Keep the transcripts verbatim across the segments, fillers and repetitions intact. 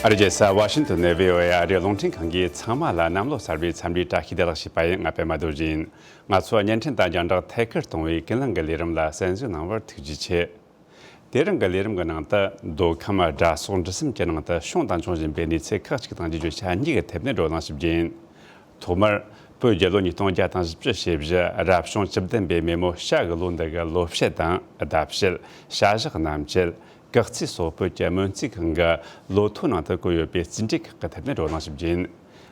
ཨ་རིའི་རྒྱལ་ས་ཝ་ཤིང་ཏོན་ནས་བྷི་ཨོ་ཨེ་ཨ་རིའི་རླུང་འཕྲིན་ཁང་གིས་ཚང་མ་ལ་གནམ་ལོ་གསར་པའི་འཚམས་འདྲིའི་བཀྲ་ཤིས་བདེ་ལེགས་ཞུས་པ་ཡིན། ང་པད་མ་རྡོ་རྗེ་ཡིན། ང་ཚོ་བརྙན་འཕྲིན་དང་རྒྱང་བསྒྲགས་ཐད་ཀར་གཏོང་བའི་ཀུན་གླེང་གི་ལས་རིམ་ལ་གསན་གཟིགས་གནང་བར་ཐུགས་རྗེ་ཆེ། དེ་རིང་གི་ལས་རིམ་གྱི་ནང་དུ། མདོ་ཁམས་དགྲ་སོག་འབྲི་སེམས་ཀྱི་ནང་དུ་བྱུང་དང་འབྱུང་བཞིན་པའི་གནས་ཚུལ་ཁག་ཅིག་དང་། རྒྱུ་ཆ་གཉིས་ཀྱི་ཐད་ནས་བགྲོ་གླེང་ཞིབ་རྒྱས་ཡིན། ཐོག་མར། བོད་རྒྱལ་ལོ་ཉིས་སྟོང་བརྒྱ་དང་བཞི་བཅུ་ཞེ་བཞི་རབ་བྱུང་བཅུ་བདུན་པའི་མེ་མོ་བྱ་གི་ལོ་འདི་གི་ལོ་བཤད་དང་ཟླ་བཤད། བྱ་གཞག་རྣམ་བཅད། གེགས་ཚིག་སོགས་བོད་ཀྱི་སྨོན་ཚིག་ཁང་གི་ལོ་ཐོའི་ནང་དུ་བཀོད་ཡོད་པའི་རྩིས་འབྲས་ཁག་གི་ཐད་ནས་བགྲོ་གླེང་ཞིབ་རྒྱས་ཡིན།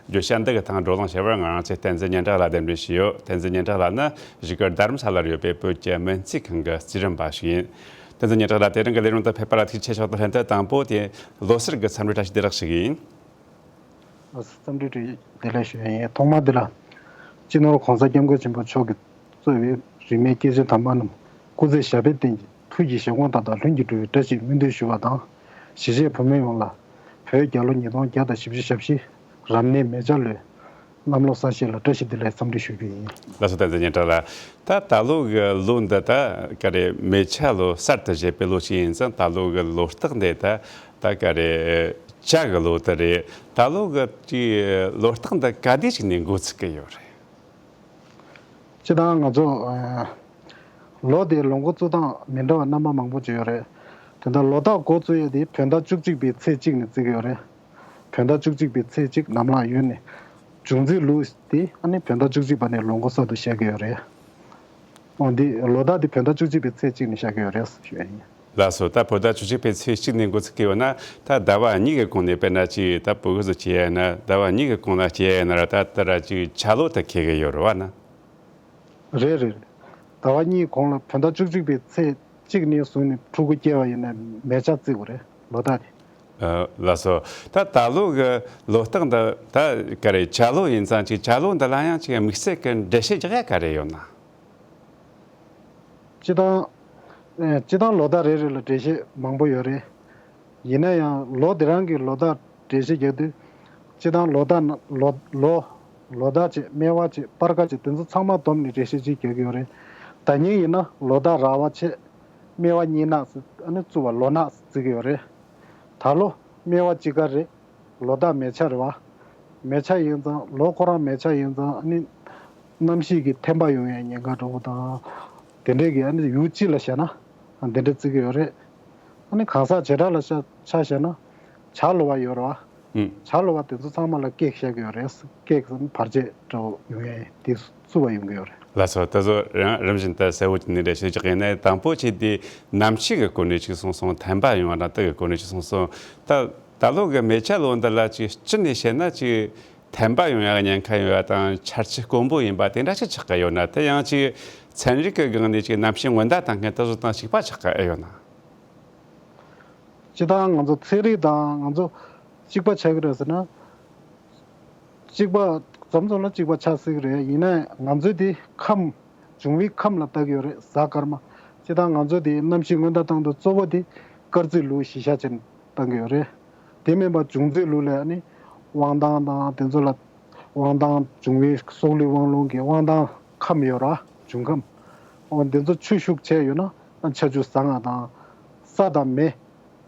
བརྗོད་བྱ་འདི་གི་ཐད་བགྲོ་གླེང་བྱེད་པར་ང་རང་ཚོས་བསྟན་འཛིན་སྙན་གྲགས་ལགས་གདན་འདྲེན་ཞུས་ཡོད། བསྟན་འཛིན་སྙན་གྲགས་ལགས་ནི་གཞིས་སྒར་རྡ་རམ་ས་ལར་ཡོད་པའི་བོད་ཀྱི་སྨན་རྩིས་ཁང་གི་རྩིས་རིམ་པ་ཞིག་ཡིན། བསྟན་འཛིན་སྙན་གྲགས་ལགས། དེ་རིང་གི་ལས་རིམ་དུ་ཕེབས་པ་ལ་ཐུགས་རྗེ་ཆེ་ཞུ་དང་ལྷན་དུ། དང་པོ་དེ་ལོ་གསར་གྱི་འཚམས་འདྲི་བཀྲ་ཤིས་བདེ་ལེགས་ཞུ་གི་ཡིན། ལགས་སོ། འཚམས་འདྲི་བཀྲ་ཤིས་བདེ་ལེགས་ཞུ་ཡ་ཡིན། ཐོག་མ་འདི་ལ། སྤྱི་ནོར་༸གོང་ས་༸སྐྱབས་མགོན་ཆེན་པོ་མཆོག་གིས་གཙོས་པའི་རིས་མེད་སྐྱེས་ཆེན་དམ་པ་རྣམས་སྐུ་ཚེ་ཞབས་པད་བརྟན་ཅིང་ཐུགས་ཀྱི་བཞེད་དགོངས་མཐའ་དག་ལྷུན་གྱིས་གྲུབ་པའི་བཀྲ་ཤིས་སྨོན་འདུན་ཞུ་བ་དང་། གཞིས་བྱེས་བོད་མི་ཡོངས་ལ་བོད་རྒྱལ་ལོ་ཉིས་སྟོང་བརྒྱ་དང་བཞི་བཅུ་ཞེ་བཞི་རབ་གནས་མེ་བྱ་ལོའི་གནམ་ལོ་གསར་བཞད་ལ་བཀྲ་ཤིས་བདེ་ལེགས་འཚམས་འདྲི་ཞུ་རྒྱུ་ཡིན། ལགས་སོ། བསྟན་འཛིན་སྙན་གྲགས་ལགས། ད་ད་ལོ་གི་ལོ་འདི་ད་ག་རེ་མེ་བྱ་ལོ་གསར་དུ་བཞད་པའི་ལོ་ཞིག་ཡིན་ཙང་། ད་ལོ་གི་ལོ་རྟགས་འདི་ད་ད་ག་རེ་བྱ་གི་ལོ་དེ་རེད། ད་ལོ་གི་ཅིག་ལོ་རྟགས་འདི་ག་དུས་ཅིག་ནས་འགོ་ཚུགས་ཀྱི་ཡོད་རེད། སྤྱིར་བཏང་ང་ཚོ་ཨ་ལོ་དེའི་ལོ་འགོ་བཙུགས་སྟངས་མི་འདྲ་བ་རྣམ་པ་མང་པོ་ཅིག་ཡོད་རེད། དེ་ལྟར་ལོ་རྟགས་འགོ་བཙུགས་ཡས་དེ་བོད་ཟླ་བཅུ་གཅིག་པའི་ཚེས་གཅིག་ནས་བརྩི་གི་ཡོད་རེད། བོད་ཟླ་བཅུ་གཅིག་པའི་ཚེས་གཅིག་ནམ་ལངས་ཡོད་ནས། འབྱུང་རྩིས་ལུགས་དེ་ཨ་ནི་བོད་ཟླ་བཅུ་གཅིག་པ་ནས་ལོ་འགོ་གསར་དུ་བཞག་གི་ཡོད་རེད། འོ་འདི་ལོ་རྟགས་དེ་བོད་ཟླ་བཅུ་གཅིག་པའི་ཚེས་གཅིག་ནས་བཞག་གི་ཡོད་རེད་ཞུ་ཡ་ཡིན། ལགས་སོ། ད་བོད་ཟླ་བཅུ་གཅིག་པའི་ཚེས་གཅིག་ནས་འགོ་ཚུགས་ཀྱི་ཡོད་ན། ད་ཟླ་བ་གཉིས་ཀྱི་གོང་ནས། དཔེར་ན་ཅིག་ད་བོད་གི་བཟོ་བྱས་ཡ་ན་ཟླ་བ་གཉིས་ཀྱི་གོང་ལ་བྱས་ཡ་ན་ར། ད་ད་ར་ཅིག་བྱ་ལོ་ད་འཁེལ་གི་ཡོད་རེད་བ་ན། རེད་རེད་རེད། ཟླ་བ་གཉིས་གོང་ལ་བོད་ཟླ་བཅུ་གཅིག་པའི་ཚེས་གཅིག་ནས་བཟུང་ནས་ཕྲུ་གུ་སྐྱེས་པ་ཡིན་ན་མེ་བྱ་བརྩི་དགོས་རེད་ལོ་རྟགས་དེ། ཨ། ལགས་སོ། ད་ད་ལོ་གི་ལོ་རྟགས་འདི་ད་ག་རེ་བྱ་ལོ་ཡིན་ཙང་། ཅིག་བྱ་ལོ་འདི་ལ་ཡང་ཅིག་དམིགས་བསལ་གྱི་འགྲེལ་བཤད་རྒྱག་ཡ་ག་རེ་ཡོད་ན། སྤྱིར་བཏང་། ཨེ། སྤྱིར་བཏང་ལོ་རྟགས་རེ་རེ་ལ་འགྲེལ་བཤད་མང་པོ་ཡོད་རེད། ཡིན་ན་ཡང་ལོ་དེ་རང་གི་ལོ་རྟགས་འགྲེལ་བཤད་རྒྱག་དུས། སྤྱིར་བཏང་ལོ་རྟགས་ན་ལོ་ལོ་ལོ་རྟགས་བྱས། སྨེ་བ་བྱས། སྤར་ཁ་བྱས། དེ་ཚོ་ཚང་མ་བསྡོམས་ནས་འགྲེལ་བཤད་ཅིག་རྒྱག་གི་ཡོད་རེད། ཟླ་ཉིན་ཡིན་ན་ལོ་རྟགས་ར་བ་བྱས། སྨེ་བ་གཉིས་ནག་ཟེར། ཨ་ནི་བཙུགས་པ་ལོ་ནག་ཟེར་གྱི་ཡོད་རེད། ད་ལོ་སྨེ་བ་གཅིག་ཀ་རེད། ལོ་རྟགས་མེ་བྱ་རེད་བ། མེ་བྱ་ཡིན་ཙང་། ལོ་ཁོ་རང་མེ་བྱ་ཡིན་ཙང་། ཨ་ནི་གནམ་གཤིས་ཀྱི་ཐན་པ་ཡོང་ཡའི་ཉེན་ཁ་འདྲ་བོ་དང་། དེ་འདྲས་ཀྱི། ཨ་ནི་ཡུལ་སྤྱི་ལ་བཞག་ན་དེ་འདྲས་བརྩི་གི་ཡོད་རེད། ཨ་ནི་གང་ཟག་བྱེ་བྲག་ལ་ཆ་ཆ་བཞག་ན། བྱ་ལོ་བ་ཡོད་རེད་བ། ཨུམ། བྱ་ལོ་བ་དེ་ཚོ་ཚང་མ་ལ་ཀེག་བཞག་གི་ཡོད་རེད། ཀེག་ཟེར་ན་བར་ཆད་འདྲ་བོ་ཡོང་ཡའི་དེ་བཙུགས་པ་ཡོང་གི་ཡོད་རེད། ལགས་སོ། ད་གཟོད་རང་རིམ་བཞིན་དུ་གསལ་བོ་ཅིག་ནས་འགྲེལ་བཤད་རྒྱག་གི་ཡིན་ན། དང་པོ་ཆེ་དེ་གནམ་གཤིས་ཀྱི་སྐོར་ནས་ཅིག་གསུངས་སོང་། ཐན་པ་ཡོང་བ་དང་དེ་གི་སྐོར་ནས་ཅིག་གསུངས་སོང་། ད་ད་ལོ་གི་མེ་བྱ་ལོ་འདི་ལ་ཅིག་སྤྱི་ནས་བཤད་ན། ཅིག་ཐན་པ་ཡོང་ཡ་གི་ཉེན་ཁ་ཡོད་ཡ་དང་། ཆར་ཆུ་དཀོན་པོ་ཡིན་པ་དེ་འདྲ་ཅིག་ཆགས་ཀྱི་ཡོད་ན། དེ་ཡང་ཅིག་ཚན་རིག་གི་སྒང་ནས་ཅིག་གནམ་གཤིས་སྔོན་བརྡ་བཏང་མཁན་དེ་ཚོ་དང་གཅིག་པ་ཆགས་ཀྱི་ཨེ་ཡོད་ན། སྤྱིར་བཏང་ང་ཚོ་ཚན་རིག་དང་ང་ཚོ་གཅིག་པ་ཆགས་ཀྱི་རེད་ཟེར་ན། གཅིག་པ་མཚམས་མཚམས་ལ་གཅིག་པ་ཆགས་སྲིད་ཀྱི་རེད། ཡིན་ན་ང་ཚོས་དེ་ཁམས། འབྱུང་བའི་ཁམས་ལ་ལྟ་གི་ཡོད་རེད། གཟའ་སྐར་མ། སྤྱིར་བཏང་ང་ཚོས་དེ་གནམ་གཤིས་སྔོན་བརྡ་བཏང་དུས་གཙོ་བོ་དེ་སྐར་རྩིས་ལུགས་གཞི་བཞག་བྱས་ནས་བཏང་གི་ཡོད་རེད། དེ་མིན་པ་འབྱུང་རྩིས་ལུགས་ལ་ནི་དབང་ཐང་དང་དེ་ཚོ་ལ། དབང་ཐང་། འབྱུང་བའི་སྲོག་ལུས་དབང་ལུང་གི་དབང་ཐང་ཁམས་ཡོད་རེད་བ། འབྱུང་ཁམས། འོ་དེ་ཚོ་ཆུ་ཤུགས་ཆེ་ཡོད་ན་ཆར་ཆུ་ཟ་ང་དང་། ས་དང་མེ་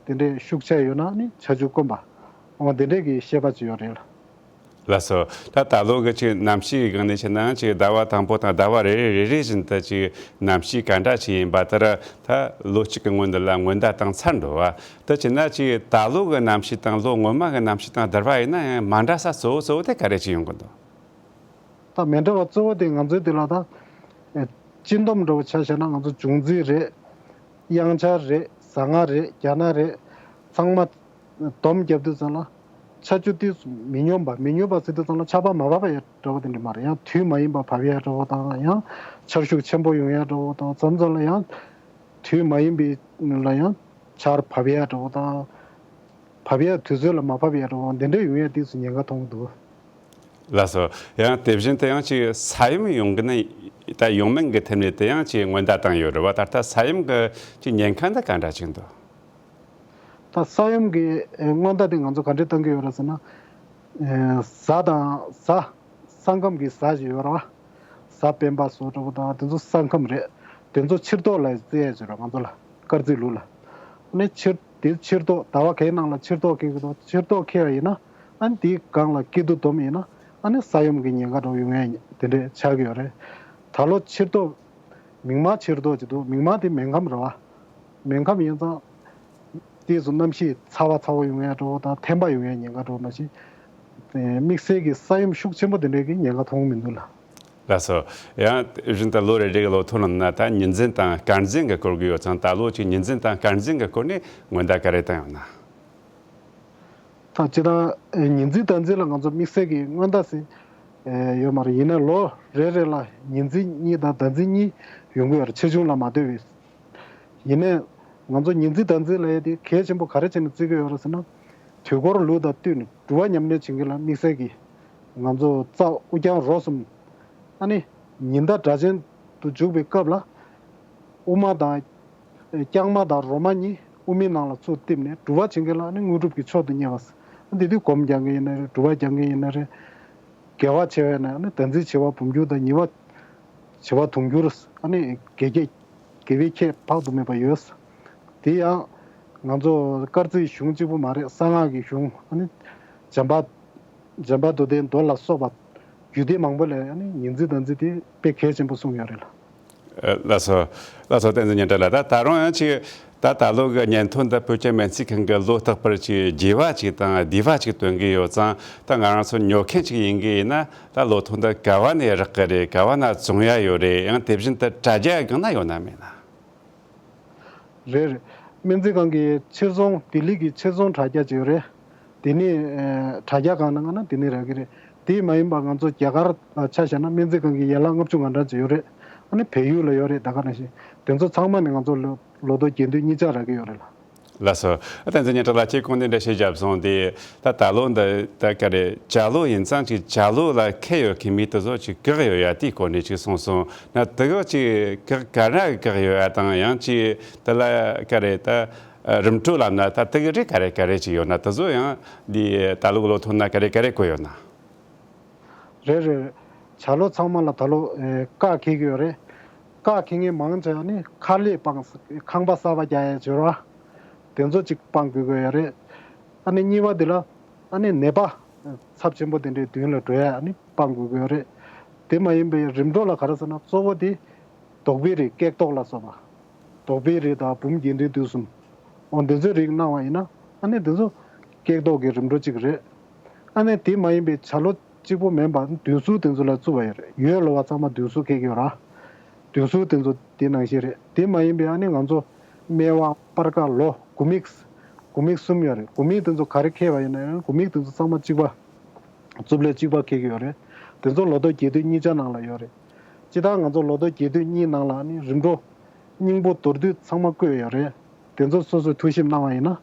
དེ་འདྲས་ཤུགས་ཆེ་ཡོད་ན་ནི་ཆར་ཆུ་དཀོན་པ། འོ་དེ་འདྲས་ཀྱི་བཤད་པ་ཅིག་ཡོད་རེད། ལགས་སོ། ད་ད་ལོ་གི་ཅིག་གནམ་གཤིས་ཀྱི་སྒང་ནས་བཤད་ན་ཡང་། ཅིག་ཟླ་བ་དང་པོ་དང་ཟླ་བ་རེ་རེ་རེ་རེ་བཞིན་དུ་ཅིག་གནམ་གཤིས་ག་འདྲ་ཅིག་ཡིན་པ་དེ་ར་ད་ལོ་གཅིག་གི་སྔོན་དུ་ལ་སྔོན་བརྡ་བཏང་ཚར་འགྲོ་བ། དེ་བྱས་ན་ཅིག་ད་ལོ་གི་གནམ་གཤིས་དང་ལོ་སྔོན་མ་གི་གནམ་གཤིས་དང་བསྡུར་བ་ཡིན་ན་ཡང་མ་འདྲ་ས་གཙོ་བོ་གཙོ་བོ་དེ་ག་རེ་ཅིག་ཡོང་གི་འདུག་ད་མི་འདྲ་བ་གཙོ་བོ་དེ་ང་ཚོའི་འདི་ལ་ད། ཨེ། སྤྱི་འདོམས་འདྲ་བོ་ཆ་བཞག་ན་ང་ཚོ་འབྱུང་རྩིས་རེད། དབྱངས་འཆར་རེད། གཟའ་ལྔ་རེད། རྒྱ་ནག་རེད། ཚང་མ་སྡོམ་བརྒྱབ་དུས་ཙམ་ལ། ཆར་ཆུ་དེ་མི་སྙོམས་པ། མི་སྙོམས་པ་ཟེར་དུས་ཙམ་ལ་ཆར་པ་མ་བབས་པ་ཡ་འདྲ་བོ་དེ་འདྲ་མ་རེད། ཡང་དུས་མ་ཡིན་པ་བབས་ཡ་འདྲ་བོ་དང་། ཡང་ཆར་ཤུགས་ཆེན་པོ་ཡོང་ཡ་འདྲ་བོ་དང་། མཚམས་མཚམས་ལ་ཡང་དུས་མ་ཡིན་པའི་ལ་ཡང་ཆར་བབས་ཡ་འདྲ་བོ་དང་། བབས་ཡ་དུས་ཚོད་ལ་མ་བབས་ཡ་འདྲ་བོ་འདི་འདྲ་ཡོང་ཡ་དུས་སུ་ཉེན་ཁ་མཐོང་གི་འདུག་ལགས་སོ། ཡང་དེ་བཞིན་དུ་ཡང་ཅིག་ས་ཡོམ་ཡོང་གི་ན། ད་ཡོང་མིན་གྱི་ཐད་ནས་དེ་ཡང་ཅིག་སྔོན་བརྡ་བཏང་ཡོད་རེད་བ། ད་ལྟ་ས་ཡོམ་གྱི་ཅིག་ཉེན་ཁ་འདི་ག་འདྲ་ཅིག་འདུག་ད་ས་ཡོམ་གྱི་སྔོན་བརྡ་དེ་ང་ཚོ་ག་འདྲས་བཏང་གི་ཡོད་རེད་ཟེར་ན། གཟའ་དང་གཟའ། ས་ཁམས་ཀྱི་གཟའ་ཞིག་ཡོད་རེད་བ། གཟའ་སྤེན་པ་སོགས་འདྲ་བོ་དང་། དེ་ཚོ་ས་ཁམས་རེད། དེ་ཚོ་ཕྱིར་ལྡོག་ལ་བརྩི་ཡ་ཅིག་རེད་ང་ཚོ་ལ། སྐར་རྩིས་ལུགས་ལ། ཨ་ནི་ཕྱིར། དེ་ཕྱིར་ལྡོག་ཟླ་བ་གའི་ནང་ལ་ཕྱིར་ལྡོག་འཁེལ་གྱི་འདུག་ཕྱིར་ལྡོག་འཁེལ་བ་ཡིན་ན་ཨ་ནི་དེའི་སྒང་ལ་སྐྱིད་སྡུག་སྡོམ་ཡིན་ན་ཨ་ནི་ས་ཡོམ་གྱི་ཉེན་ཁ་འགྲོ་ཡོང་ཡ་དེ་འདྲས་ཆགས་ཀྱི་ཡོད་རེད། ད་ལོ་ཕྱིར་ལྡོག་མིག་དམར་ཕྱིར་ལྡོག་ཅིག་འདུག་མིག་དམར་དེ་སྨན་ཁབ་རེད་བ། སྨན་ཁབ་ཡིན་ཙང་། དེ་ཚོ་གནམ་གཤིས་ཚ་བ་ཚ་བོ་ཡོང་ཡ་འགྲོ་བ་དང་ཐན་པ་ཡོང་ཡ་ཉེན་ཁ་འགྲོ་མ་གཞི། དམིགས་བསལ་གྱི་ས་ཡོམ་ཤུགས་ཆེན་པོ་དེ་འདྲའི་གི་ཉེན་ཁ་མཐོང་མི་འདུག་ལ། ལགས་སོ། ཡང་རིང་ད་ལོ་རེ་རེ་གི་ལོ་ཐོ་རྣམས་ན་ད་ཉིན་འཛིན་དང་སྐར་འཛིན་གྱི་སྐོར་གྱི་ཡོད་ཙང་ད་ལོ་གཅིག་ཉིན་འཛིན་དང་སྐར་འཛིན་གྱི་སྐོར་ནས་སྔོན་བརྡ་ག་རེ་བཏང་ཡོད་ན། ད་ཅི་ད་ཉིན་འཛིན་ཟླ་འཛིན་ལ་ང་ཚོ་དམིགས་བསལ་གྱི་སྔོན་བརྡ་ཟེར་ཡོད་མ་རེད། ཡིན་ན་ལོ་རེ་རེ་ལ་ཉིན་འཛིན་གཉིས་དང་ཟླ་འཛིན་གཉིས་ཡོང་གི་ཡོད་རེད། ཆེ་ཆུང་ལ་མ་ལྟོས་པའི། ཡིན་ནའི་ང་ཚོ་ཉིན་འཛིན་ཟླ་འཛིན་ལབ་ཡ་དེ་གལ་ཆེན་པོ་ག་རེ་བྱས་ནས་བརྩི་གི་ཡོད་རེད་ཟེར་ན། དུས་འཁོར་ལུགས་དང་བསྟུན་ནས་སྒྲུབ་པ་ཉམས་ལེན་བྱེད་མཁན་ལ་དམིགས་བསལ་གྱིས་ང་ཚོ་རྩ་དབུ་རྐྱང་རོ་གསུམ་ཨ་ནི་ཉི་ཟླ་སྒྲ་གཅན་དུ་འཇུག་པའི་སྐབས་ལ་དབུ་མ་དང་རྐྱང་མ་དང་རོ་མ་གཉིས་དབུ་མའི་ནང་ལ་ཚུར་བསྟིམས་ནས་སྒྲུབ་པ་བྱེད་མཁན་ལ་ཨ་ནི་དངོས་གྲུབ་ཀྱི་མཆོག་ཏུ་བརྙེས་པ། འདི་དུས་སྒོམ་རྒྱག་མཁན་ཡིན་ན་རེད། སྒྲུབ་པ་རྒྱག་མཁན་ཡིན་ན་རེད། དགེ་བ་བྱེད་པ་ཡིན་ན་ཨ་ནི་ཟླ་འཛིན་བྱེ་བ་འབུམ་འགྱུར་དང་ཉི་མ་བྱེ་བ་དུང་འགྱུར་ཨ་ནི་དགེ་རྒྱས་དགེ་བའི་ཁྱད་དཔག་ཏུ་མེད་པ་ཡོད། དེ་ཡང་ང་ཚོ་སྐར་རྩིས་གཞུང་གཅིག་པུ་མ་རེད། གསང་སྔགས་ཀྱི་གཞུང་ཨ་ནི་འཇམ་དཔལ་འཇམ་དཔལ་མདོ་སྡེ་མདོ་ལ་སོགས་པ་རྒྱུད་སྡེ་མང་པོ་ལས་ཨ་ནི་ཉིན་འཛིན་ཟླ་འཛིན་དེ་དཔེ་གལ་ཆེན་པོ་གསུངས་ཡོད་རེད་ལ། ལགས་སོ། ལགས་སོ། བསྟན་འཛིན་སྙན་གྲགས་ལགས། ད་ད་རུང་ཡང་ཅིག་ད་ད་ལོ་གི་སྙན་ཐོ་འདི་བོད་ཀྱི་སྨན་རྩིས་ཁང་གི་ལོ་རྟག་པར་ཅིག་རྒྱས་པ་ཅིག་དང་བསྡུས་པ་ཅིག་སྟོན་གི་ཡོད་ཙང་ད་ང་རང་ཚོ་ཉོ་མཁན་ཅིག་ཡིན་གི་ཡིན་ན་ད་ལོ་ཐོ་འདི་ག་བ་ནས་རག་གི་རེད། ག་བ་ན་བཙོང་ཡ་ཡོད་རེད། ཡང་དེ་བཞིན་དུ་དྲ་རྒྱ་སྒང་ན་ཡོད་ན་མེད་ན། རེད་རེད། སྨན་རྩིས་ཁང་གི་ཕྱིར་ཚོང་ལྡི་ལི་གི་ཕྱིར་ཚོང་དྲ་རྒྱ་ཅིག་ཡོད་རེད། དེ་ནས་ཨ་དྲ་རྒྱ་སྒང་ན་ང་ན་དེ་ནས་རག་གི་རེད། དེ་མ་ཡིན་པ་ང་ཚོ་རྒྱ་གར་ལ་ཆ་བཞག་ན་སྨན་རྩིས་ཁང་གི་ཡན་ལག་ལྔ་བཅུ་ང་གྲངས་ཅིག་ཡོད་རེད། ཨ་ནི་བལ་ཡུལ་ལ་ཡོད་རེད། ད་ག་ནང་བཞིན་དེ་ཚོ་ཚང་མ་ནས་ང་ཚོ་ལོ་ལོ་ཐོ་རྒྱས་བསྡུས་གཉིས་ཆ་རག་གི་ཡོད་རེད་ལ། ལགས་སོ། བསྟན་འཛིན་སྙན་གྲགས་ལགས་ཁྱེད་གོང་ནས་འགྲེལ་བཤད་བརྒྱབ་སོང་སྟེ། ད་ད་ལོ་འདི་ད་ག་རེ་ཇ་ལོ་ཡིན་ཙང་ཅིག་ཇ་ལོ་ལ་ཁེལ་ཡོད་མཁན་མི་དེ་ཚོ་ཅིག་བཀག་ཡོད་ཡ་དེའི་སྐོར་ནས་ཅིག་གསུངས་སོང་ན། དེ་ག་ཅིག་བཀག་ག་རེ་བཀག་ཡོད་ཡ་དང་ཡང་ཅིག་དེ་ལ་ག་རེ་ད་རིམ་གྲོ་ལབ་ན་ད་དེ་ག་རེ་ག་རེ་ག་རེ་ཅིག་ཡོད་ན་དེ་ཚོ་ཡང་འདི་ད་ལོ་གི་ལོ་ཐོ་ན་ག་རེ་ག་རེ་བཀོད་ཡོད་ན། རེད་རེད་རེད། ཇ་ལོ་ཚང་མ་ལ་ད་ལོ་ཨེ་བཀག་འཁེལ་གྱི་ཡོད་རེད། བཀག་འཁེལ་མཁན་མང་ཆེ་བ་ནི་ཁ་ལས་སྤངས་ཁང་པ་གསར་པ་རྒྱག་ཡ་འབྱོར་བ། དེ་ཚོ་གཅིག་སྤང་དགོས་ཀྱི་ཡོད་རེད། ཨ་ནི་གཉིས་པ་དེ་ལ་ཨ་ནི་ནད་པ་ཚབས་ཆེན་པོ་དེ་འདྲའི་མདུན་ལ་འགྲོ་ཡ་ཨ་ནི་སྤང་དགོས་ཀྱི་ཡོད་རེད། དེ་མ་ཡིན་པའི་རིམ་གྲོ་ལ་ག་རེ་ཟེར་ན་གཙོ་བོ་དེ་རྡོག་པའི་རིགས་ཀེག་རྡོག་ལ་སོགས་པ། རྡོག་པའི་རིགས་དང་བུམ་རྒྱས་འབྲིང་བསྡུས་གསུམ། འོ་འདི་ཚོའི་རིགས་གནང་བ་ཡིན་ན་ཨ་ནི་འདི་ཚོ་ཀེག་རྡོག་གི་རིམ་གྲོ་གཅིག་རེད། ཨ་ནི་དེ་མ་ཡིན་པའི་ཇ་ལོ་གཅིག་པོ་མིན་པ་མདུན་སུག་དེ་ཚོ་ལ་བཙུགས་པ་ཡོད་རེད། ཡོས་ལོ་བ་ཚང་མ་མདུན་སུག་ཁེག་ཡོད་ར། མདུན་སུག་དེ་ཚོ་དེ་ནང་བཞིན་རེད། དེ་མ་ཡིན་པའི་ཨ་ནི་ང་ཚོ་སྨེ་བ་སྤར་ཁ་ལོ་དགུ་མིག་དགུ་མིག་གསུམ་ཡོད་རེད། དགུ་མིག་དེ་ཚོ་ག་རེ་ཁེག་པ་ཡིན་ན་ཡང་དགུ་མིག་དེ་ཚོ་ཚང་མ་གཅིག་པ། རྩུབ་ལས་གཅིག་པ་ཁེག་ཡོད་རེད། དེ་ཚོ་ལོ་ཐོ་རྒྱས་བསྡུས་གཉིས་ཆ་ནང་ལ་ཡོད་རེད། སྤྱིར་བཏང་ང་ཚོ་ལོ་ཐོ་རྒྱས་བསྡུས་གཉིས་ནང་ལ་ནི་རིམ་གྲོ་སྙིང་པོ་མདོར་བསྡུས་ཚང་མ་བཀོད་ཡོད་རེད། དེ་ཚོ་སོ་སོས་ཐུགས་ཞིབ་གནང་བ་ཡིན་ན་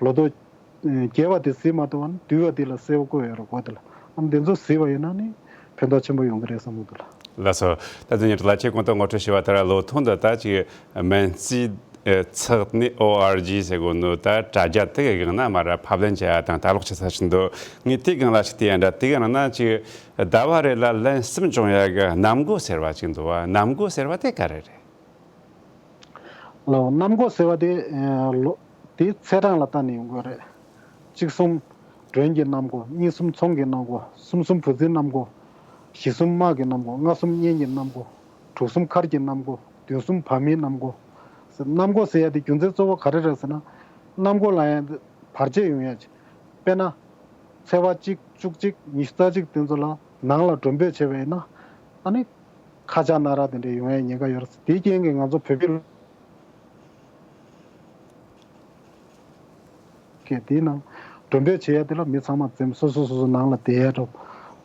ལོ་ཐོ་རྒྱས་པ་དེ་གཟིགས་མ་ཐུབ་པ་ནི་བསྡུས་པ་དེ་ལ་གསལ་པོ་བཀོད་ཡོད་རེད་གོ། དེ་ལ་ཨ་ནི་དེ་ཚོ་གཟིགས་པ་ཡིན་ན་ནི་ཕན་ཐོགས་ཆེན་པོ་ཡོང་གི་རེད་བསམ་གྱི་འདུག་ལ། ལགས་སོ། ད་དེ་ཉིད་ལ་ཆེས་གོང་དུ་ངོ་སྤྲོད་ཞུས་པ་ལྟར་ལོ་ཐོ་འདི་ད་ཅིག་སྨན་རྩིས་ཚགས་ནི་ཨོ་ཨར་ཇི་ཟེར་གོ་ནོ་ད་དྲ་རྒྱ་དེ་གི་སྒང་ན་མར་ཕབ་ལེན་བྱ་ཡ་དང་ལྟ་ཀློག་བྱེད་ས་ཞིག་འདུག་ངས་དེའི་སྒང་ལ་ཞིག་བལྟས་ཡ་འདྲ། དེ་གི་ནང་ན་ཅིག་ཟླ་བ་རེ་ལ་ལན་གསུམ་སྦྱོང་ཡ་གི་གནམ་སྒོ་ཟེར་བ་ཅིག་འདུག་བ། གནམ་སྒོ་ཟེར་བ་དེ་ག་རེ་རེད། ལོ་གནམ་སྒོ་ཟེར་བ་དེ་ཨེ་ལོ་དེའི་ཚེས་གྲངས་ལ་བལྟས་ནས་ཡོང་གི་རེད། གཅིག་གསུམ་མགྲོན་གྱི་གནམ་སྒོ། གཉིས་གསུམ་ཚོང་གི་གནམ་སྒོ། གསུམ་གསུམ་བུ་རྫིའི་གནམ་སྒོ། བཞི་གསུམ་དམག་གི་གནམ་སྒོ། ལྔ་གསུམ་གཉེན་གྱི་གནམ་སྒོ། དྲུག་གསུམ་མཁར་གྱི་གནམ་སྒོ། བདུན་གསུམ་བ་མིའི་གནམ་སྒོ། གནམ་སྒོ་ཟེར་ཡ་དེ་རྒྱུ་མཚན་གཙོ་བོ་ག་རེ་རེད་ཟེར་ན། གནམ་སྒོ་ལ་ཡང་བར་ཆད་ཡོང་ཡ་ཅིག་དཔེར་ན། ཚེས་པ་གཅིག་བཅུ་གཅིག་ཉི་ཤུ་རྩ་གཅིག་དེ་ཚོ་ལ་ནང་ལ་མགྲོན་འབོད་བྱས་པ་ཡིན་ན། ཨ་ནི། ཁ་ཆག་ན་ར་དེ་འདྲའི་ཡོང་ཡའི་ཉེན་ཁ་ཡོད་རེད། དེའི་རྐྱེན་གྱིས་ང་ཚོ་བོད་པའི་སྐད་དེའི་ནང་མགྲོན་འབོད་བྱེད་ཡ་དེ་ལ་མི་ཚང་མ་འཛེམ། སོ་སོ་སོ་སོ་ནང་ལ་བསྡད་ཡ་འགྲོ།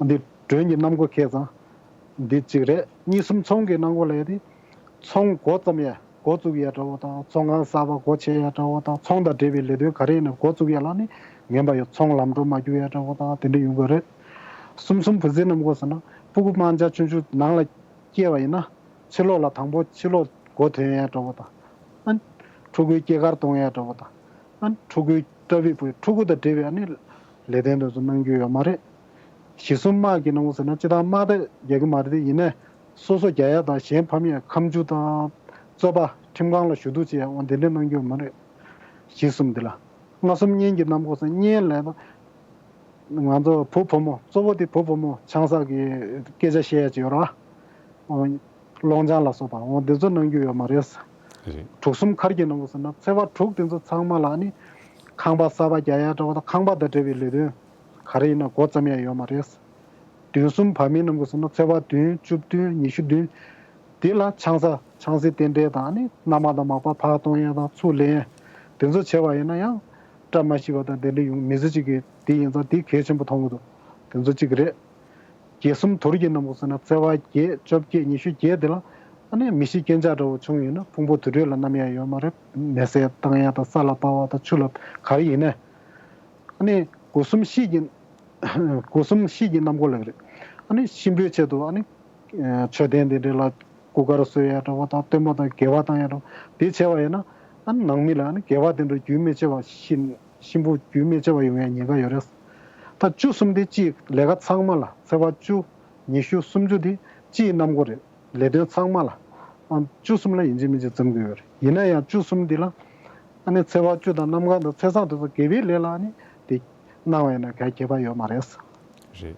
འདི་མགྲོན་གྱི་གནམ་སྒོ་ཁེལ་ཙང་འདི་གཅིག་རེད། གཉིས་གསུམ་ཚོང་གི་གནམ་སྒོ་ལ་ཡ་དེ་ཚོང་འགོ་བརྩམས་ཡ། འགོ་བཙུགས་ཡ་འདྲ་བོ་དང་། ཚོང་ཁང་གསར་པ་སྒོ་ཕྱེ་ཡ་འདྲ་བོ་དང་། ཚོང་དང་འབྲེལ་བའི་ལས་དོན་ག་རེ་ཡིན་ན་འགོ་བཙུགས་ཡ་ལ་ནི་ངན་པ་ཡོད། ཚོང་ལམ་འགྲོ་མ་རྒྱུག་ཡ་འདྲ་བོ་དང་དེ་འདྲ་ཡོང་གི་རེད། གསུམ་གསུམ་བུ་རྫིའི་གནམ་སྒོ་ཟེར་ན་སྤུ་གུ་དམར་འབྱར་ཆུང་ཆུང་ནང་ལ་སྐྱེས་པ་ཡིན་ན་ཕྱི་ལོགས་ལ་དང་པོ་ཕྱི་ལོགས་སྒོ་ཐོན་ཡ་འདྲ་བོ་དང་། ཨ་ཕྲུ་གུའི་སྐྱེས་སྐར་གཏོང་ཡ་འདྲ་བོ་དང་། ཨ་ཕྲུ་གུའི་ཏྲ་བི་བུ་ཕྲུ་གུ་དང་འབྲེལ་བའི་ཨ་ནི་ལས་དོན་དེ་ཚོ་གནང་རྒྱུ་ཡོད་མ་རེད། ཞི་གསུམ་དམག་གི་གནམ་སྒོ་ཟེར་ན་སྤྱིར་བཏང་དམག་དེ་རྒྱག་གི་མ་རེད་དེ། ཡིན་ནའི་སོ་སོ་རྒྱག་ཡ་དང་གཞན་ཕམ་ཡ་ཁ་མཆུ་དང་རྩོད་པ་ཁྲིམས་ཁང་ལ་ཞུ་གཏུག་བྱེད་ཡ་འོ་དེ་འདྲ་གནང་རྒྱུ་མ་རེད། བཞི་གསུམ་འདི་ལ། ལྔ་གསུམ་གཉེན་གྱི་རྣམ་ཀུན་ཟེར། གཉེན་ལབ་ན་ང་ཚོ་བུ་བུ་མོ་གཙོ་བོ་དེ་བུ་བུ་མོ་ཆང་ས་གི་སྐད་ཆ་བཤད་ཡ་ཅིག་ཡོད་རེད་བ། སློང་ཆང་ལ་སོགས་པ་འོ་འདི་ཚོ་གནང་རྒྱུ་ཡོད་མ་རེད། རེད། དྲུག་གསུམ་མཁར་གྱི་རྣམ་ཀུན་ཟེར་ན་ཚེས་པ་དྲུག་དེ་ཚོ་ཚང་མ་ལ་ནི་ཁང་པ་གསར་པ་རྒྱག་ཡ་འདྲ་བོ་དང་ཁང་པ་དང་འབྲེལ་བའི་ལས་དོན་ག་རེ་ཡིན་ན་འགོ་བརྩམ་ཡ་ཡོད་མ་རེད། བདུན་གསུམ་བར་མའི་རྣམ་ཀུན་ཟེར་ན་ཚེས་པ་བདུན་བཅུ་བདུན་ཉི་ཤུ་བདུན། དེ་ལ་ཆང་ས་ཆང་སའི་རྟེན་འབྲེལ་དང་ནི་མནའ་མ་དང་མག་པ་ཕར་གཏོང་ཡ་དང་ཚུར་ལེན་ཡ་དེ་ཚོ་བྱས་པ་ཡིན་ན་ཡང་བཀྲ་མ་ཤིས་པ་དང་དེ་འདྲ་ཡོང་མི་ཚེ་གཅིག་གི་དེ་ཡིན་ཙང་དེ་གལ་ཆེན་པོ་མཐོང་གི་འདུག་དེ་ཚོ་གཅིག་རེད། བརྒྱད་གསུམ་དུར་གྱི་རྣམ་ཀུན་ཟེར་ན་ཚེས་པ་བརྒྱད་བཅོ་བརྒྱད་ཉི་ཤུ་བརྒྱད་དེ་ལ་ཨ་ནི་མི་ཤི་རྐྱེན་ཆག་འདྲ་བོ་བྱུང་ཡོད་ན་ཕུང་པོ་དུར་ཁྲོད་ལ་བསྣམས་ཡ་ཡོད་མ་རེད། མེ་བསྲེགས་བཏང་ཡ་དང་ས་ལ་སྤར་བ་དང་ཆུ་ལ་ག་རེ་ཡིན་ནའི། ཨ་ནི་དགུ་གསུམ་གཤིད་ཀྱི་དགུ་གསུམ་གཤིད་ཀྱི་རྣམ་ཀུན་ལབ་ཀྱི་རེད། ཨ་ནི་གཤིན་པོའི་ཆེད་དུ་ཨ་ནི་མཆོད་རྟེན་དེ་འདྲ་ལ་སྐུ་དཀར་གསོལ་ཡ་འདྲ་བོ་དང་སྟོན་མོ་དང་དགེ་བ་བཏང་ཡ་འདྲ་བོ་དེ་བྱས་པ་ཡིན་ན་ཨ་ནི་ནང་མི་ལ་ཨ་ནི་དགེ་བ་དེ་འདྲ་རྒྱུན་མི་ཆད་པ་གཤིན་གཤིན་པོ་རྒྱུན་མི་ཆད་པ་ཡོང་ཡ་ཉེན་ཁ་ཡོད་རེད། ད་བཅུ་གསུམ་དེ་སྤྱིའི་ལས་ཀ་ཚང་མ་ལ་ཚེས་པ་བཅུ་ཉི་ཤུ་སུམ་ཅུ་དེ་སྤྱིའི་རྣམ་ཀུན་རེད། ལས་དོན་ཚང་མ་ལ། ཨ་བཅུ་གསུམ་ལ་ཡིན་གཅིག་མིན་གཅིག་འཛོམས་དགོས་ཡོད་རེད། ཡིན་ན་ཡང་བཅུ་གསུམ་འདི་ལ་ཨ་ནི་ཚེས་པ་བཅུ་དང་གནམ་གང་དང་ཚེས་བཟང་དེ་ཚོ་དགེ་བའི་ལས་ལ་ཨ་ནི་དེ་གནང་བ་ཡིན་ན་ག་ཁྱད་པར་ཡོད་མ་རེད། རེད།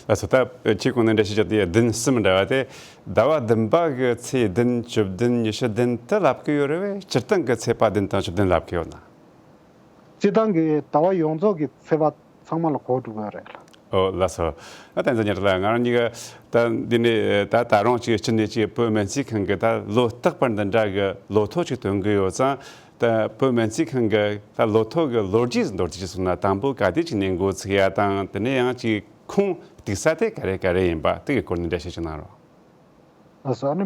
ལགས་སོ། ད་ཁྱེད་གོང་ནས་འགྲེལ་བཤད་བྱས་ཏེ་བདུན་གསུམ་འདྲ་བ་དེ་ཟླ་བ་བདུན་པ་གི་ཚེས་བདུན་བཅུ་བདུན་ཉི་ཤུ་བདུན་དེ་ལབ་ཀྱི་ཡོད་རེད་བས། སྤྱིར་བཏང་གི་ཚེས་པ་བདུན་དང་བཅུ་བདུན་ལབ་ཀྱི་ཡོད་ན། སྤྱིར་བཏང་གི་ཟླ་བ་ཡོངས་རྫོགས་ཀྱི་ཚེས་པ་ཚང་མ་ལ་གོ་འགྲོ་གི་རེད། ཨོ་ལགས་སོ། ཨ་བསྟན་འཛིན་ཉི་ཁྲི་ལགས། ང་རང་གཉིས་ཀ་ད་འདི་ནས་ད་ད་རུང་ཅིག་སྤྱི་ནས་ཅིག་བོད་སྨན་རྩིས་ཁང་གི་ད་ལོ་རྟག་པར་འདི་འདྲ་གི་ལོ་ཐོ་ཅིག་སྟོན་གི་ཡོད་ཙང་། ད་བོད་སྨན་རྩིས་ཁང་གི་ད་ལོ་ཐོ་གི་ལོ་རྒྱུས་མདོར་བསྡུས་ཅིག་གསུངས་ན། དང་པོ་ག་དུས་ཅིག་ནས་འགོ་ཚུགས་ཡ་དང་། དེ་ནས་ཡང་ཅིག་ཁུངས་གཏུགས་ས་དེ་ག་རེ་ག་རེ་ཡིན་པ་དེ་གི་སྐོར་ནས་འགྲེལ་བཤད་ཅིག་གནང་རོགས། ལགས་སོ། ཨ་ནི་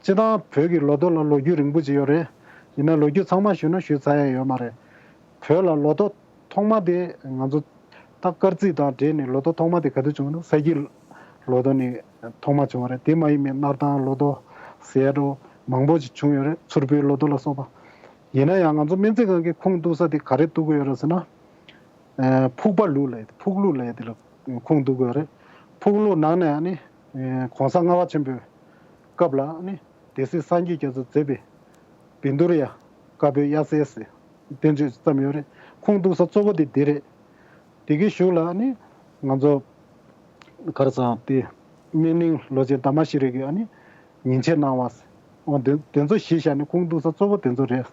སྤྱིར་བཏང་བོད་ཀྱི་ལོ་ཐོ་ལ་ལོ་རྒྱུས་རིང་པོ་ཅིག་ཡོད་རེད། ཡིན་ན་ལོ་རྒྱུས་ཚང་མ་ཞུས་ན་ཞུས་ཚར་ཡ་ཡོད་མ་རེད། བོད་ལ་ལོ་ཐོ་ཐོག་མ་དེ་ང་ཚོ་ད་སྐར་རྩིས་དང་འབྲེལ་ནས་ལོ་ཐོ་ཐོག་མ་དེ་ག་དུས་བྱུང་ན་ས་ཁྱི་ལོ་ཐོ་ནས་ཐོག་མ་བྱུང་བ་རེད། དེ་མ་ཡིན་པའི་སྣར་ཐང་ལོ་ཐོ་ཟེར་ཡ་འདྲ་བོ་མང་པོ་ཅིག་བྱུང་ཡོད་རེད། མཚུར་ཕུའི་ལོ་ཐོ་ལ་སོགས་པ། ཡིན་ན་ཡང་ང་ཚོ་སྨན་རྩིས་ཁང་གིས་ཁུངས་གཏུགས་ས་དེ་ག་རེ་གཏུགས་ཀྱི་ཡོད་རེད་ཟེར་ན། ཨ་ཕུག་པ་ལུགས་ལབ་ཡ་དེ། ཕུག་ལུགས་ལབ་ཡ་དེ་ལ་ཁུངས་གཏུགས་དགོས་རེད། ཕུག་ལུགས་ནང་ནས་ཨ་ནི་ཨེ་གོང་ས་ལྔ་པ་ཆེན་པོའི་སྐབས་ལ་ཨ་ནི་སྡེ་སྲིད་སངས་རྒྱས་རྒྱ་མཚོས་མཛད་པའི་བཻ་ཌཱུརྱ་བཀའ་པོད་གཡའ་སྲས་ཟེར་བསྟན་བཅོས་བརྩམས་ཡོད་རེད། ཁུངས་གཏུགས་ས་གཙོ་བོ་དེ་འདི་རེད། དེ་གི་གཞུག་ལ་ཨ་ནི་ང་ཚོ་ག་རེ་ཟེར་དེ་སྨིན་གླིང་ལོ་ཆེན་དྷརྨ་ཤྲཱི་གི་ཨ་ནི་ཉིན་བྱེད་གནང་བ་ཟེར། འོ་དེ་དེ་ཚོ་གཞི་བཞག་ནས་ཁུངས་གཏུགས་ས་གཙོ་བོ་དེ་ཚོ་རེད།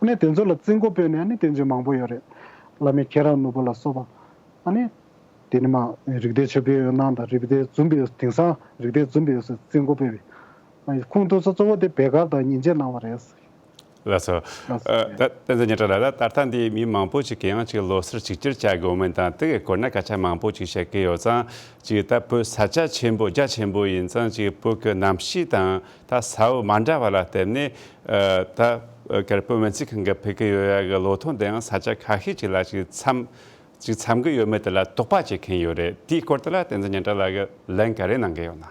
ཨ་ནི་དེ་ཚོ་ལ་རྩིས་འགོ་སྤོས་ནས་ཨ་ནི་བསྟན་བཅོས་མང་པོ་ཡོད་རེད། བླ་མེད་མཁྱེན་རབ་ནོར་བུ་ལ་སོགས་པ། ཨ་ནི་དེ་ནས་མ་རིགས་གཏེར་མཆོད་པའི་འོད་སྣང་དང་རིགས་གཏེར་འཛོམས་པའི་དེང་སང་རིགས་གཏེར་འཛོམས་པའི་ཡོད་ས་རྩིས་འགོ་སྤོས་པའི་ཁུངས་གཏུགས་ས་གཙོ་བོ་དེ་བེ་དཀར་དང་ཉིན་བྱེད་གནང་བ་རེད། ལགས་སོ། ལགས་སོ། ཨ་ད་བསྟན་འཛིན་ཉི་ཁྲི་ལགས། ད་ད་ལྟ་འདི་མི་མང་པོ་ཅིག་གིས་ཡང་ཅིག་ལོ་སར་ཅིག་ཅར་བྱ་དགོས་མིན་དང་དེ་གི་སྐོར་ན་སྐད་ཆ་མང་པོ་ཅིག་བཤད་ཀྱི་ཡོད་ཙང་། ཅིག་ད་བོད་ས་ཆ་ཆེན་པོ་རྒྱ་ཆེན་པོ་ཡིན་ཙང་ཅིག་བོད་ཀྱི་གནམ་གཤིས་དང་ད་ས་འོག་མ་འདྲ་བ་ལ་བརྟེན་ནས། ཨ་ད་ཨ་གར་བོད་སྨན་རྩིས་ཁང་གིས་ཕུལ་གྱི་ཡོད་ཡ་གི་ལོ་ཐོ་འདི་ཡང་ས་ཆ་ཁ་ཤས་ཅིག་ལ་ཅིག་འཚམ་ཅིག་འཚམ་གྱི་ཡོད་མེད་དེ་ལ་དོགས་པ་བྱེད་མཁན་ཡོད་རེད། དེའི་སྐོར་དེ་ལ་བསྟན་འཛིན་ཉི་ཁྲི་ལགས་ཀྱིས་ལན་ག་རེ་གནང་གི་ཡོད་ན།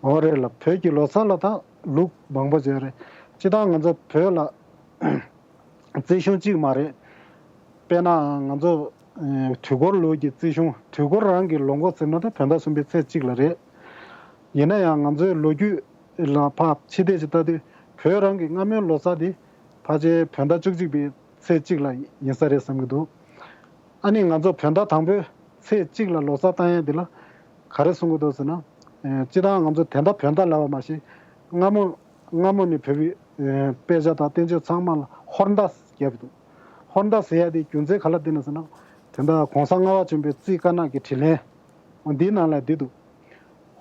འོ་རེད་ལ། བོད་ཀྱི་ལོ་གསར་ལ་ད་ལུགས་མང་པོ་ཅིག་ཡོད་རེད། སྤྱིར་བཏང་ང་ཚོ་བོད་ལ་རྩིས་གཞུང་གཅིག་མ་རེད། དཔེར་ན་ང་ཚོ་ཨེ་དུས་འཁོར་ལུགས་ཀྱི་རྩིས་གཞུང་། དུས་འཁོར་རང་གི་ལོ་འགོ་ཟེར་ན་ད་བོད་ཟླ་གསུམ་པའི་ཚེས་གཅིག་ལ་རེད། ཡིན་ན་ཡང་ང་ཚོའི་ལོ་རྒྱུས་ལ་ཕར་ཕྱི་བལྟས་ཅིག་ལྟ་དུས་བོད་རང་གི་སྔ་མོའི་ལོ་གསར་དེ་ཕལ་ཆེར་བོད་ཟླ་བཅུ་གཅིག་པའི་ཚེས་གཅིག་ལ་ཡིན་ས་རེད་བསམ་གྱི་འདུག་ཨ་ནི་ང་ཚོ་བོད་ཟླ་དང་པོའི་ཚེས་གཅིག་ལ་ལོ་གསར་བཏང་ཡ་འདི་ལ་ག་རེ་གསུང་གི་འདུག་ཟེར་ན། ཨེ་སྤྱིར་བཏང་ང་ཚོ་དེ་ཟླ་བོད་ཟླ་ལབ་པ་མ་གཞི་སྔ་མོ་སྔ་མོ་ནས་བོད་པའི་ཨེ་དཔེ་ཆ་དང་བསྟན་བཅོས་ཚང་མ་ལ་ཧོར་ཟླ་བརྒྱབ་འདུག་ཧོར་ཟླ་ཟེར་ཡ་དེ་རྒྱུ་མཚན་ག་ལ་བརྟེན་ནས་ཟེར་ན། དེ་ཟླ་གོང་ས་ལྔ་པ་བྱོན་པའི་རྩིས་དཀར་ནག་གི་དྲིས་ལན། འོ་འདིའི་ནང་ལ་འདི་འདུག་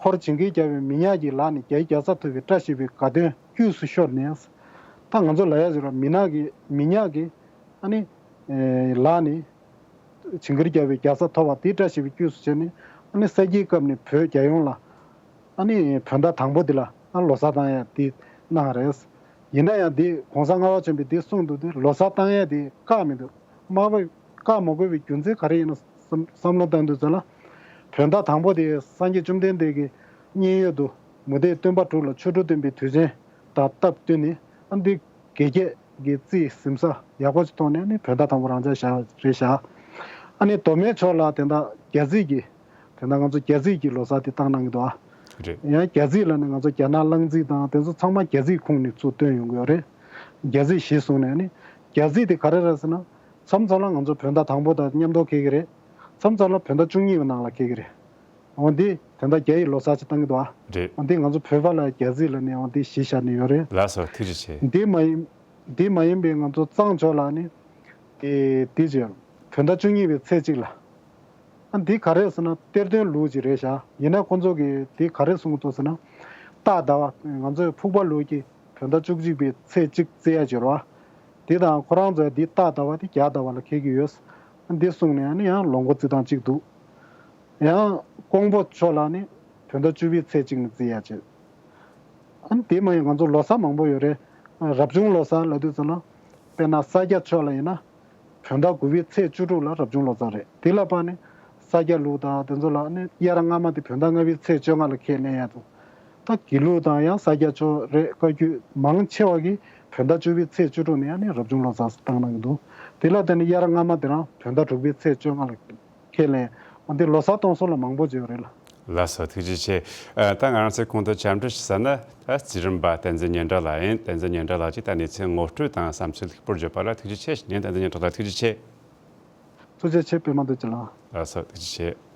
ཧོར་ཇིང་གིས་བརྒྱབ་པའི་མི་ཉག་གི་ལག་ནས་རྒྱའི་རྒྱལ་ས་ཐོབ་པའི་བཀྲ་ཤིས་པའི་དགའ་སྟོན་དཀྱུས་སུ་ཤོར་ནས། ད་ང་ཚོ་ལ་ཡ་ཟེར་བ་མི་ནག་གི་མི་ཉག་གི་ཨ་ནི་ཨེ་ལག་ནས་ཇིང་གིར་བརྒྱབ་པའི་རྒྱལ་ས་ཐོབ་པ་དེའི་བཀྲ་ཤིས་པའི་དཀྱུས་སུ་བྱས་ནས། ཨ་ནི་གསར་བརྗེའི་སྐབས་ནས་བོད་རྒྱལ་ཡོངས་ལ་ཨ་ནི་བོད་ཟླ་དང་པོ་འདི་ལ་ཨ་ལོ་གསར་བཏང་ཡ་འདི་གནང་རེད། ཡིན་ན་ཡང་འདི་གོང་ས་ལྔ་པ་བྱོན་པས་འདི་གསུངས་འདུག་དེ་ལོ་གསར་བཏང་ཡ་འདི་བཀག་མི་འདུག་མ་པ་བཀག་མ་དགོས་པའི་རྒྱུ་མཚན་ག་རེ་ཡིན་ན་བསམ་བསམ་བློ་བཏང་དུས་ཙམ་ལ། བོད་ཟླ་དང་པོ་དེ་སངས་རྒྱས་བཅོམ་ལྡན་འདས་ཀྱི་མཉན་ཡོད་དུ་མུ་སྟེགས་སྟོན་པ་དྲུག་ལ་ཆོ་འཕྲུལ་སྟོན་པའི་དུས་ཆེན་དང་སྟབས་བསྟུན་ནས། ཨ་འདི་དགེ་རྒྱས་ཀྱི་རྩིས་ཟིན་ས་ཡག་པོ་ཅིག་མཐོང་ནས་ནི་བོད་ཟླ་དང་པོ་རང་འཇགས་བཞག་རེད་བཞག་ཨ་ནི་མདོ་སྨད་ཕྱོགས་ལ་དེ་འདྲ་རྒྱ་རྩིས་ཀྱི་དེ་འདྲ་ང་ཚོ་རྒྱ་རྩིས་ཀྱི་ལོ་གསར་དེ་བཏང་གནང་གི་འདུག་ཨ། རེད། ཡང་རྒྱ་རྩིས་ལ་ནི་ང་ཚོ་རྒྱ་ནག་གླང་རྩིས་དང་དེ་ཚོ་ཚང་མ་རྒྱ་རྩིས་ཁོངས་ནས་ཚུར་བཏོན་ཡོང་གི་ཡོད་རེད། རྒྱ་རྩིས་གཞི་བཟུང་ནས་ནི་ རྒྱ་རྩིས་དེ་ག་རེ་རེད་ཟེར་ན། མཚམས་མཚམས་ལ་ང་ཚོ་བོད་ཟླ་དང་པོ་དང་མཉམ་དུ་འཁེལ་གྱི་རེད། མཚམས་མཚམས་ལ་བོད་ཟླ་བཅུ་གཉིས་པའི་ནང་ལ་འཁེལ་གྱི་རེད། འོ་འདི་དེ་འདྲ་རྒྱ་ཡི་ལོ་གསར་ཅིག་བཏང་གི་འདུག་ཨ། རེད། འོ་འདི་ང་ཚོ་བོད་པ་ལ་རྒྱ་རྩིས་ལ་ནི་འོ་འདི་གཞི་བཞག་ནས་ཡོད་རེད། ལགས་སོ། ཐུགས་རྗེ་ཆེ། འདི་མ་ཡིན། འདི་མ་ཡིན་པའི་ང་ཚོ་གཙང་ཕྱོགས་ལ་ནི། དེ་དེ་ཅི། བོད་ཟླ་བཅུ་གཉིས་པའི་ཚེས་གཅིག་ལ། ཨ་འདི་ག་རེ་ཟེར་ན་གཏེར་སྟོན་ལུགས་ཅིག་རེད་ཤག་ཡིན་ན་ཁོང་ཚོ་གིས་འདི་ག་རེ་གསུང་གི་འདུག་ཟེར་ན། སྟག་ཟླ་བ་ང་ཚོའི་ཕུག་པ་ལུགས་ཀྱི་བོད་ཟླ་བཅུ་གཅིག་པའི་ཚེས་གཅིག་བརྩི་ཡ་ཅིག་ཡོད་རེད་བ། འདི་དང་ཁོ་རང་ཚོའི་འདི་སྟག་ཟླ་བ་འདི་རྒྱ་ཟླ་བ་ལ་འཁེལ་གྱི་ཡོད། ཨ་འདི་གསུངས་ནས་ཨ་ནི་ཡང་ལོ་འགོ་བརྩི་སྟངས་གཅིག་འདུག་ཡང་ཀོང་པོ་ཕྱོགས་ལ་ནི་བོད་ཟླ་བཅུ་པའི་ཚེས་གཅིག་ནས་བརྩི་ཡ་ཅིག་ཨ་ནི་དེ་མ་ཡིན་ང་ཚོ་ལོ་གསར་མང་པོ་ཡོད་རེད། རབ་བྱུང་ལོ་གསར་ལབ་དུས་ཙམ་ལ། དཔེར་ན་ས་སྐྱ་ཕྱོགས་ལ་ཡིན་ན། བོད་ཟླ་དགུ་པའི་ཚེས་བཅུ་དྲུག་ལ་རབ་བྱུང་ལོ་གསར་རེད། དེ་ལ་དཔག་ནས་ས་སྐྱ་ལུགས་དང་དེ་ཚོ་ལ་ནི་དབྱར་སྔ་མ་དེ་བོད་ཟླ་ལྔ་པའི་ཚེས་བཅོ་ལྔ་ལ་ཁས་ལེན་ཡ་དང་། ད་དགེ་ལུགས་དང་ཡང་ས་སྐྱ་ཕྱོགས་རེད། བཀའ་བརྒྱུད་མང་ཆེ་བ་གིས་བོད་ཟླ་བཅུ་པའི་ཚེས་བཅུ་དྲུག་ནས་ཡང་ནི་རབ་བྱུང་ལོ་གསར་བཏང་གནང་གི་འདུག་དེ་ལ་བརྟེན་ནས་དབྱར་སྔ་མ་དེ་རང་བོད་ཟླ་དྲུག་པའི་ཚེས་བཅོ་ལྔ་ལ་ཁས་ལེན། འོ་འདི་ལོ་གསར་གཏོང་སྲོལ་ལ་མང་པོ་ཅིག་ཡོད་རེད་ལ། ལགས་སོ། ཐུགས་རྗེ་ཆེ། ཨ་ད་ང་རང་ཚོའི་གོང་དུ་བཅར་འདྲི་ཞུ་ས་ནི་ད་རྩིས་རིག་པ་བསྟན་འཛིན་སྙན་གྲགས་ལགས་ཡིན། བསྟན་འཛིན་སྙན་གྲགས་ལགས་ཀྱིས་ད་གནས་ཚུལ་ངོ་སྤྲོད་དང་བསམ་ཚུལ་ལེགས་པོར་བརྗོད་པ་ལ་ཐུགས་རྗེ་ཆེ་ཞུ་ནས། བསྟན་འཛིན་སྙན་གྲགས་ལགས་ཐུགས་རྗེ་ཆེ། ཐུགས་རྗེ་ཆེ། པད་མ་རྡོ་རྗེ་ལགས། ལགས་སོ། ཐུགས་རྗེ་ཆེ།